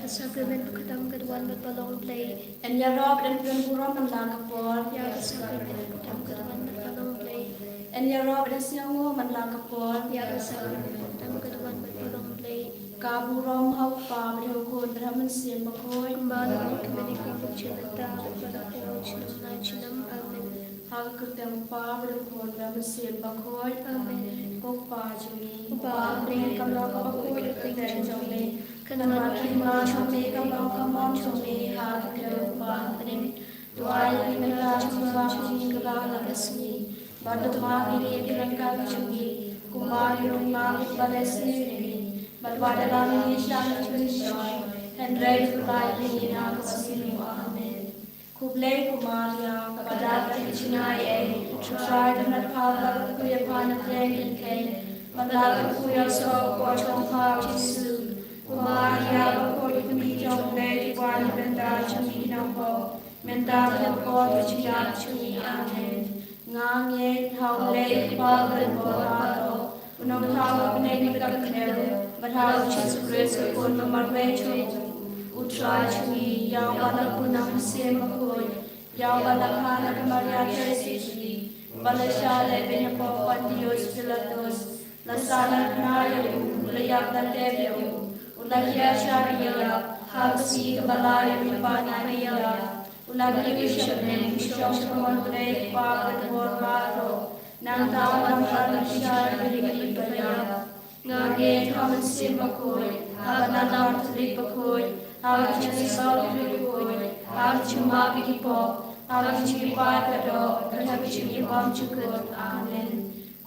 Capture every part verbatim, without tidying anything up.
Sakramen ba kordam ka wan bad ba long Blei. Yn ïaroh bad yn pynburom man la ka por. Ïa ka sakramen ba kordam ka wan bad ba long Blei. Yn ïaroh bad yn sngewnguh man la ka por. Ïa ka sakramen ba kordam ka wan bad ba long Blei. Ka burom ha u Kpa bad ha u Khun bad ha u Mynsiem Bakhuid. Kumba la ong mynne, ka bym jin mynta bad baroh ki jingim na jingim. Amen. Ha ka kyrteng u Kpa bad u Khun bad u Mynsiem Bakhuid. Amen. Ko Kpa jong ngi uba ha bneng, ka long kaba khuid ka kyrteng jong me. Kan wan ka hima jong me, kan long ka mon jong me ha ka khyndew kumba ha bneng. To ai ïa ngi mynta ka jingim jong ngi kaba ha ka sngi. Bad to map ïa ngi ki ryngkat jong ngi kumba ngi ruh ngi map ïa kiba leh sniew ïa ngi. Bad wat ïalam ngi sha ka jingpynshoi, hynrei to pyllait ïa ngi na ka basniew. Amen. Khublei ko Maria, kaba dap da ka jingai ei, U Trai u don bad pha, ba la kyrkhu ïa pha na pdeng ki khein, bad la kyrkhu ïa u soh u koit jong pha u Jisu. Ko Maria bakhuid, ko Kmie jong U Blei, to wan na ka bynta jong ngi ki nongpop, mynta bad ha ka por ka jingïap jong ngi. Amen. Nga ngeit ha U Blei U Kpa uba donbor baroh, U Nongthaw ha bneng bad ka khyndew, bad ha U Jisu Khrist U Khun ba marwei jong U Trai jong ngi, ïa uba la bun na U Mynsiem Bakhuid, ïa uba la kha na ka Maria Theisotti, uba la shah lehbeiñ ha pop Pontius Pilatus, la sahnarphna ïa u, u la ïap, la tep ïa u, u la khiah sha ki ïap, ha ka sngi kaba lai u la ïap na ki ïap. U la kiew sha bneng, u shong sha ka mon U Blei U Kpa uba donbor baroh. Nangta u la wan ban bishar ïa ki ba ïap. Nga ngeit ha U Mynsiem Bakhuid, ha ka Trinity bakhuid, ha ka jingïasyllok bakhuid, ha ka jingmap ïa ki pop, ha ka jingpynïap ka doh, bad ha ka jingim bymjukut. Amen.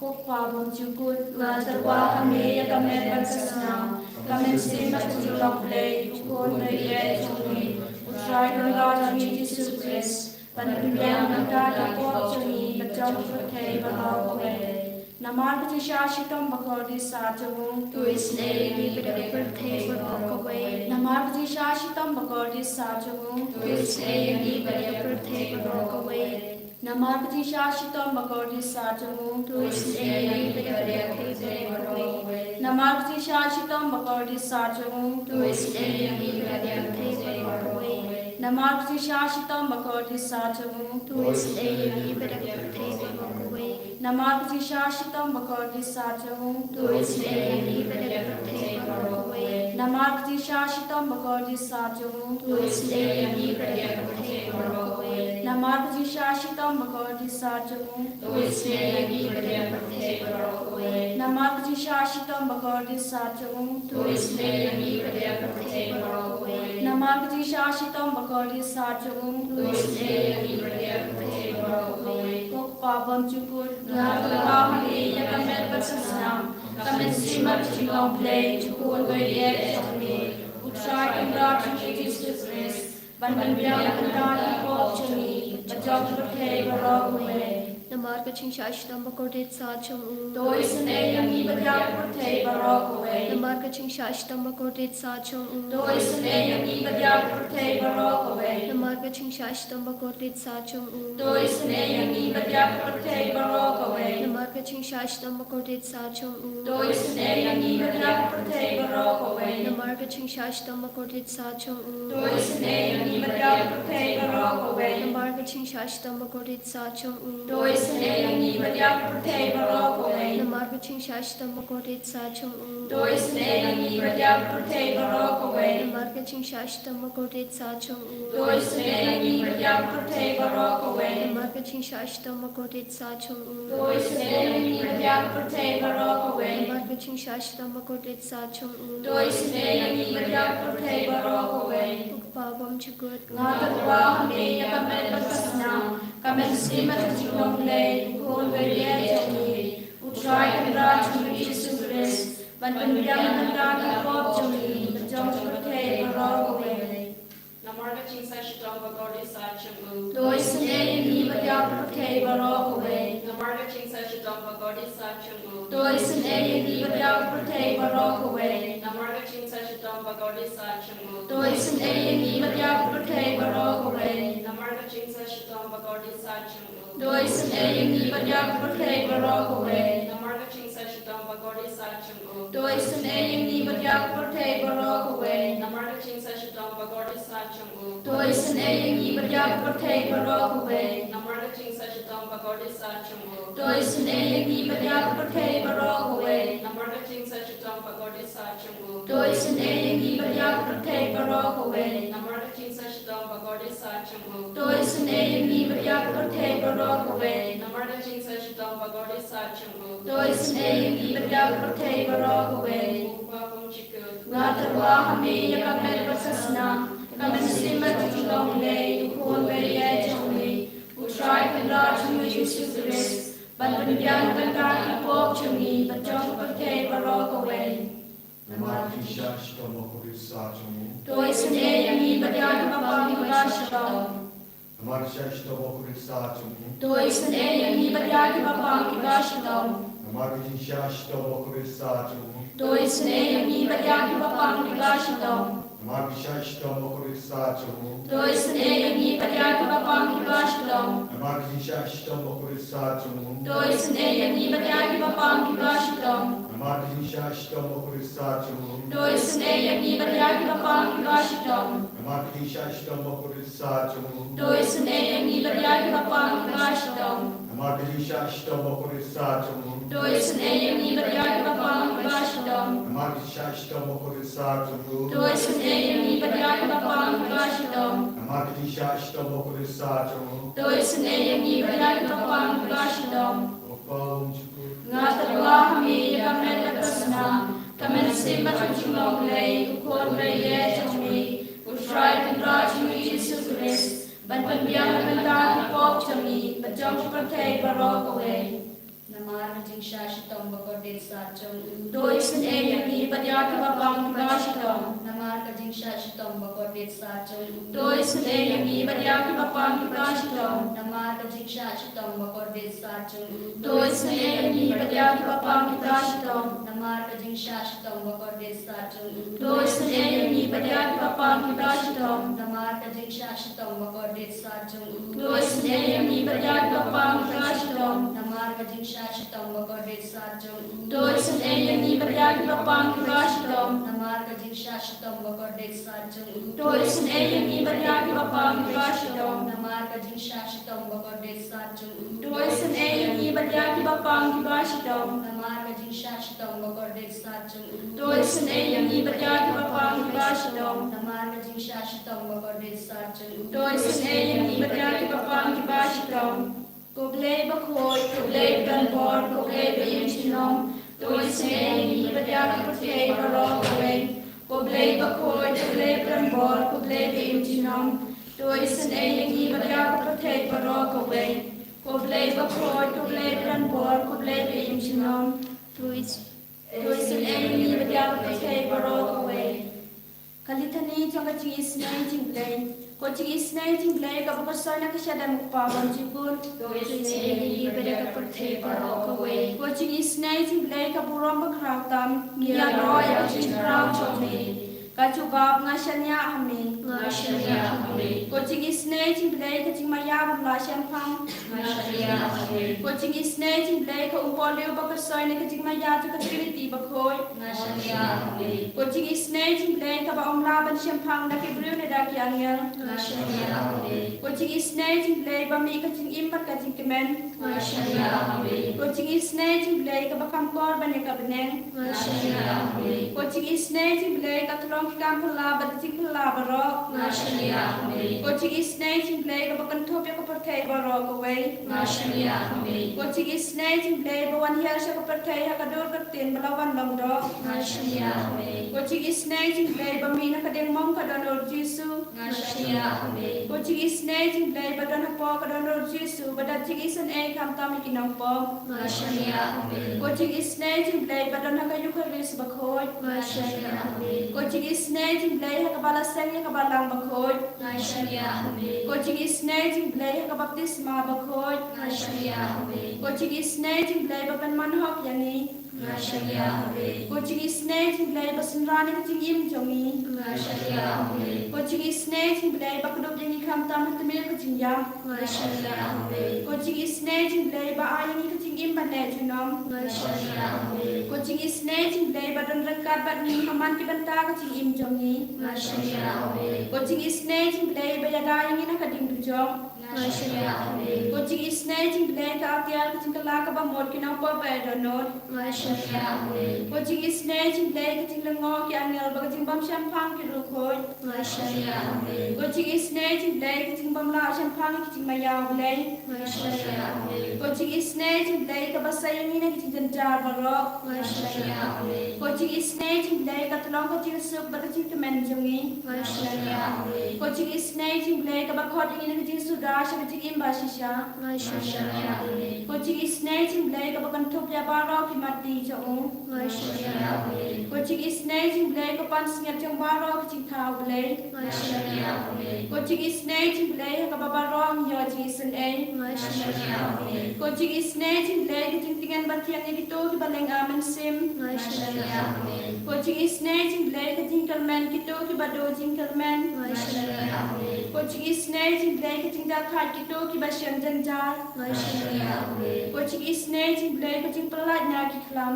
Ko Kpa bymjukut, nga tyrwa ha me ïa ka met bad ka snam, ka mynsiem bad ka jinglong Blei, U Khun barieh jong me, U Trai Kynrad jong ngi Jisu Khrist, ban pynbiang na ka bynta ki pop jong ngi bad jong ka pyrthei baroh kawei. Namar ka jingshah shitom bakordit sah jong u, to isynei ïa ngi bad ïa ka pyrthei baroh kawei. Namar ka jingshah shitom bakordit sah jong u, to isynei ïa ngi bad ïa ka pyrthei baroh kawei. Namar ka jingshah shitom bakordit sah jong u, to isynei ïa ngi bad ïa ka pyrthei baroh kawei. Namar ka jingshah shitom bakordit sah jong u, to isynei ïa ngi bad ïa ka pyrthei baroh kawei. Namar ka jingshah shitom bakordit sah jong u, to isynei ïa ngi bad ïa ka pyrthei baroh kawei. Namar ka jingshah shitom bakordit sah jong u, to isynei ïa ngi bad ïa ka pyrthei baroh kawei. Namar ka jingshah shitom bakordit sah jong u, to isynei ïa ngi bad ïa ka pyrthei baroh kawei. Namar ka jingshah shitom bakordit sah jong u, to isynei ïa ngi bad ïa ka pyrthei baroh kawei. Namar ka jingshah shitom bakordit sah jong u, to isynei ïa ngi bad ïa ka pyrthei baroh kawei. Namar ka jingshah shitom bakordit sah jong u, to isynei ïa ngi bad ïa ka pyrthei baroh kawei. Ko Kpa bymjukut, nga tyrwa ha me ïa ka met bad ka snam, ka mynsiem bad ka jinglong Blei, U Khun barieh jong me, U Trai Kynrad jong ngi Jisu Khrist, ban pynbiang na ka bynta ki pop jong ngi bad jong ka pyrthei baroh kawei. Namar ka jingshah shitom bakordit sah jong u, to isynei ïa ngi bad ïa ka pyrthei baroh kawei. Namar ka jingshah shitom bakordit sah jong u, to isynei ïa ngi bad ïa ka pyrthei baroh kawei. Namar ka jingshah shitom bakordit sah jong u, to isynei ïa ngi bad ïa ka pyrthei baroh kawei. Namar ka jingshah shitom bakordit sah jong u, to isynei ïa ngi bad ïa ka pyrthei baroh kawei. Namar ka jingshah shitom bakordit sah jong u, to isynei ïa ngi bad ïa ka pyrthei baroh kawei. Namar ka jingshah shitom bakordit sah jong u, to isynei ïa ngi bad ïa ka pyrthei baroh kawei. Namar ka jingshah shitom bakordit sah jong u, to isynei ïa ngi bad ïa ka pyrthei baroh kawei. Namar ka jingshah shitom bakordit sah jong u, to isynei ïa ngi bad ïa ka pyrthei baroh kawei. Namar ka jingshah shitom bakordit sah jong u, to isynei ïa ngi bad ïa ka pyrthei baroh kawei. Namar ka jingshah shitom bakordit sah jong u, to isynei ïa ngi bad ïa ka pyrthei baroh kawei. Ko Kpa bymjukut, nga tyrwa ha me ïa ka met bad ka snam, ka mynsiem bad ka jinglong Blei, U Khun barieh jong ngi, U Trai Kynrad jong ngi Jisu Khrist, ban pynbiang na ka bynta ki pop jong ngi bad jong ka pyrthei baroh kawei. Namar ka jingshah shitom bakordit sah jong u, to isynei ïa ngi bad ïa ka pyrthei baroh kawei. Namar ka jingshah shitom bakordit sah jong u, to isynei ïa ngi bad ïa ka pyrthei baroh kawei. Namar ka jingshah shitom bakordit sah jong u, to isynei ïa ngi bad ïa ka pyrthei baroh kawei. Namar ka jingshah shitom bakordit sah jong u, to isynei ïa ngi bad ïa ka pyrthei baroh kawei. Namar ka jingshah shitom Kordit sat jong u. To isynei ïa ngi bad ïa ka pyrthei baroh kawei. Namar ka jingsah shitom ba kordit sat jong u. To isynei ïa ngi bad ïa ka pyrthei baroh kawei. Namar ka jingsah shitom ba kordit sat jong u. To isynei ïa ngi bad ïa ka pyrthei baroh kawei. Namar ka jingsah shitom ba kordit sat jong u. To isynei ïa ngi bad ïa ka pyrthei baroh kawei. Namar ka jingsah shitom ba kordit sat jong u. To isynei ïa ngi bad ïa ka pyrthei baroh kawei. Namar ka jingsah shitom ba kordit sat jong u. To isynei ïa ngi bad ïa ka pyrthei baroh kawei. Ko Kpa bymjukut. Nga tyrwa ha me ïa ka met bad ka snam, ka mynsiem bad ka jinglong lei, u Khun barieh jong me, u Trai Kynrad jong ngi Jisu Khrist, ban pynbiang na ka bynta ki pop jong ngi bad jong ka pyrthei baroh kawei. Namar ka jingshah shitom ba kordit sat jong u. To isynei ïa ngi bad ïa kiba pang kiba shitom. Namar ka jingshah shitom ba kordit sat jong u. To isynei ïa ngi bad ïa kiba pang kiba shitom. Namar ka jingshah shitom ba kordit sat jong u. To isynei ïa ngi bad ïa kiba pang kiba shitom. Namar ka jingshah shitom ba kordit sat jong u. To isynei ïa ngi bad ïa kiba pang kiba shitom. Namar ka jingshah shitom ba kordit sat jong u. To isynei ïa ngi bad ïa kiba pang kiba shitom. Namar ka jingshah shitom ba kordit sat jong u. To isynei ïa ngi bad ïa kiba pang kiba shitom. Namar ka jingshah shitom ba kordit sat jong u. To isynei ïa ngi bad ïa kiba pang kiba shitom. Namar ka jingshah shitom ba kordit sat jong u. To isynei ïa ngi bad ïa kiba pang kiba shitom. Namar ka jingshah shitom ba kordit sat jong u. To isynei ïa ngi bad ïa kiba pang kiba shitom. Namar ka jingshah shitom ba kordit sat jong u. To isynei ïa ngi bad ïa kiba pang kiba shitom. Ko Kpa bymjukut. Nga tyrwa ha me ïa ka met bad ka snam, ka mynsiem bad ka jinglong lei, u Khun barieh jong me, u Trai Kynrad jong ngi Jisu Khrist, ban pynbiang na ka bynta ki pop jong ngi bad jong ka pyrthei baroh kawei. Namar ka jingshah shitom ba kordit sat jong u. To isynei ïa ngi bad ïa kiba pang kiba shitom. Namar ka jingshah shitom ba kordit sat jong u. To isynei ïa ngi bad ïa kiba pang kiba shitom. Namar ka jingshah shitom ba kordit sat jong u. To isynei ïa ngi bad ïa kiba pang kiba shitom. Namar ka jingshah shitom ba kordit sat jong u. To isynei ïa ngi bad ïa kiba pang kiba shitom. Namar ka jingshah shitom ba kordit sat jong u. To isynei ïa ngi bad ïa kiba pang kiba shitom. Namar ka jingshah shitom ba kordit sat jong u. To isynei ïa ngi bad ïa kiba pang kiba shitom. Namar ka jingshah shitom ba kordit sat jong u. To isynei ïa ngi bad ïa kiba pang kiba shitom. Namar ka jingshah shitom ba kordit sat jong u. To isynei ïa ngi bad ïa kiba pang kiba shitom. Namar ka jingshah shitom ba kordit sat jong u. To isynei ïa ngi bad ïa kiba pang kiba shitom. Namar ka jingshah shitom ba kordit sat jong u. To isynei ïa ngi bad ïa kiba pang kiba shitom. Ko Blei bakhuid, ko Blei badonbor, ko Blei ba im junom. To isynei ïa ngi bad ïa ka pyrthei baroh kawei. Ko Blei bakhuid, ko Blei badonbor, ko Blei ba im junom. To isynei ïa ngi bad ïa ka pyrthei baroh kawei. Ko Blei bakhuid, ko Blei badonbor, ko Blei ba im junom. To is- To isynei ïa ngi bad ïa ka pyrthei baroh kawei. Ka Litany jong ka jingisynei jong U Blei. Ko jingisynei jong U Blei kaba kyrshoi na ka shadem U Kpa bymjukut. To isynei ïa ngi bad ïa ka pyrthei baroh kawei. Ko jingisynei jong U Blei ka burom bakhraw tam, ngi ïaroh ïa ka jingkhraw jong me. Ka jubab: Nga shaniah ha me. Nga shaniah ha me. Ko jingisynei jong U Blei ka jingmaïa bym lah shemphang. Nga shaniah ha me. Ko jingisynei jong U Blei ka umpohliew ba kyrshoi na ka jingmaïa jong ka Trinity bakhuid. Nga shaniah ha me. Ko jingisynei jong U Blei kaba ym lah ban shemphang da ki briew ne da ki angel. Nga shaniah ha me. Ko jingisynei jong U Blei ba mih ka jingim bad ka jingkmen. Nga shaniah ha me. Ko jingisynei jong U Blei kaba kham kor ban ïa ka bneng. Nga shaniah ha me. Ko jingisynei jong U Blei ka tyllong ki kam phylla bad ki jingphylla baroh. Nga shaniah ha me. Ko jingisynei jong U Blei kaba kynthup ïa ka pyrthei baroh kawei. Nga shaniah ha me. Ko jingisynei jong U Blei ba wan hiar sha ka pyrthei ha ka dur ka ktien ba la wan long doh. Nga shaniah ha me. Ko jingisynei jong U Blei ba mih na ka diengmong ka Donor Jisu. Nga shaniah ha me. Ko jingisynei jong U Blei ba don hapoh ka Donor Jisu ba da jingisynei khamtam ïa ki nongpop. Nga shaniah ha me. Ko jingisynei jong U Blei ba don ha ka Eukharist bakhuid. Nga shaniah ha me. Ko jingisynei jong U Blei ha kaba la seng ïa ka Balang bakhuid. Nga shaniah ha me. Ko jingisynei jong U Blei ha ka baptisma bakhuid. Nga shaniah ha me. Ko jingisynei jong U Blei ba pynman hok ïa ngi. Nga shaniah ha me. Ko jingisynei jong U Blei ba synran ïa ka jingim jong ngi. Nga shaniah ha me. Ko Jingisynei jong U Blei ba kdup ïa ngi khamtam ha tmier ka jingïap. Ko jingisynei jong U Blei ba ai ïa ngi ka jingim ban leh junom. Ko jingisynei jong U Blei ba don ryngkat bad ngi ha man ki bynta ka jingim jong ngi. Ko jingisynei jong U Blei ba ïada ïa ngi na ka ding dujok. Ko jingisynei jong U Blei ka atiar ka jingkylla kaba mut ki nongpop ba dohnud. Ko jingisynei jong U Blei ka jinglyngngoh ki angel bad ka jingbymshemphang ki riewkhuid. Ko jingisynei jong U Blei ka jingbymlah shemphang ki jingmaïa U Blei. Ko jingisynei jong U Blei kaba sei ïa ngi na ki jingjynjar baroh. Ko jingisynei jong U Blei ka tyllong ka jingsuk bad ka jingkmen jong ngi. Ko jingisynei jong U Blei kaba khot ïa ngi na ka jingsuda sha ka jingim ba shisha. Ko jingisynei jong U Blei kaba kynthup ïa baroh ki mat die jong u. Ko jingisynei jong U Blei ka pansngiat jong baroh ki jingthaw U Blei. Ko jingisynei jong U Blei ha kaba baroh ngi ïoh jingisynei. Ko jingisynei jong U Blei ka jingtngen ba thiang ïa kito kiba lynga mynsiem. Ko jingisynei jong U Blei ka jingkyrmen kito kiba duh jingkyrmen. Ko jingisynei jong U Blei ka jingdathait kito kiba shem jynjar. Ko jingisynei jong U Blei ka jingpyllait na ki khlam.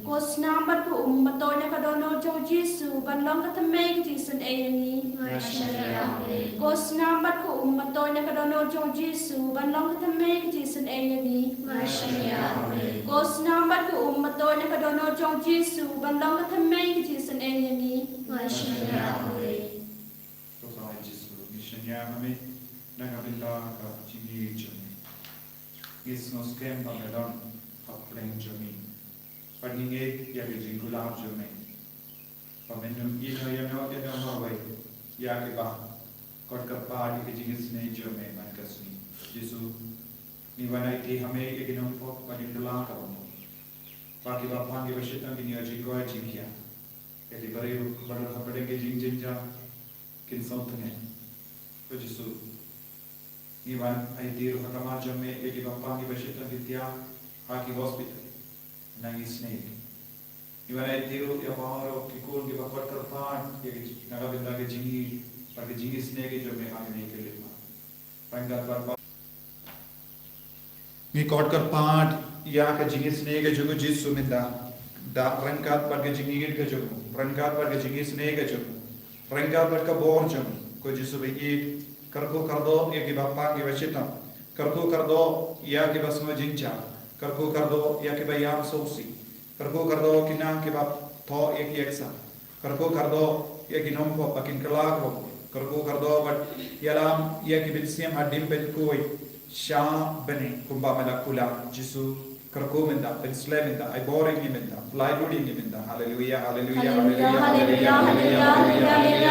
Ko snam bad ka um ba toit na ka dohnud jong U Jisu ban long ka thymmei ka jingisynei ïa ngi. Ko snam bad ka um ba toit na ka dohnud jong U Jisu ban long ka thymmei ka jingisynei ïa ngi. Ko snam bad ka um ba toit na ka dohnud jong U Jisu ban long ka thymmei ka jingisynei ïa ngi. Ko Trai Jisu, ngi shaniah ha me na ka bynta ka jingïeit jong me. Ngi sngewskhem ba me don hapdeng jong ngi. Bad ngi ngeit ïa ka jingkular jong me. Ba men ym ïehnoh ïehnoh ïehnoh marwei ïa kiba kot kyrpad ïa ka jingisynei jong me man ka sngi. Jisu, ngi wan aiti ha me ïa ki nongpop ba dang kylla kaba mut. Ba kiba pang kiba shitom kin ïoh jingkoit jingkhiah. Ïa ki briew ba don hapdeng ki jingjynjar kin sngewtngen. Ko Jisu, ngi wan aiti ruh ha khmat jong me ïa kiba pang kiba shitom ki thiah ha ki hospital. Na ngi snei. Ngi wan aiti ruh ïa baroh ki khun kiba kot kyrpad ïa ki na ka bynta ka jingïeit bad ka jingisynei ka jong me ha kine ki lima. Ryngkat bad ba ngi kot kyrpad ïa ka jingisynei ka jong u Jisu mynta. Da ryngkat bad ka jingïeit ka jong u, ryngkat bad ka jingisynei ka jong u, ryngkat bad ka bor jong u, ko Jisu ba ïeit, kyrkhu kyrdoh ïa kiba pang kiba shitom, kyrkhu kyrdoh ïa kiba sngew jynjar, kyrkhu kyrdoh ïa kiba ïam sngewsih, kyrkhu kyrdoh ki nang kiba thoh ïa ki exam, kyrkhu kyrdoh ïa ki nongpop ba kin kylla kaba mut, kyrkhu kyrdoh bad ïalam ïa ki mynsiem haduh ban khuid sha bneng kumba me la kular. Jisu, kyrkhu mynta, pynslem mynta, ai bor ïa ngi mynta, pynlait lut ïa ngi mynta. Haleluya, haleluya, haleluya, haleluya, haleluya, haleluya.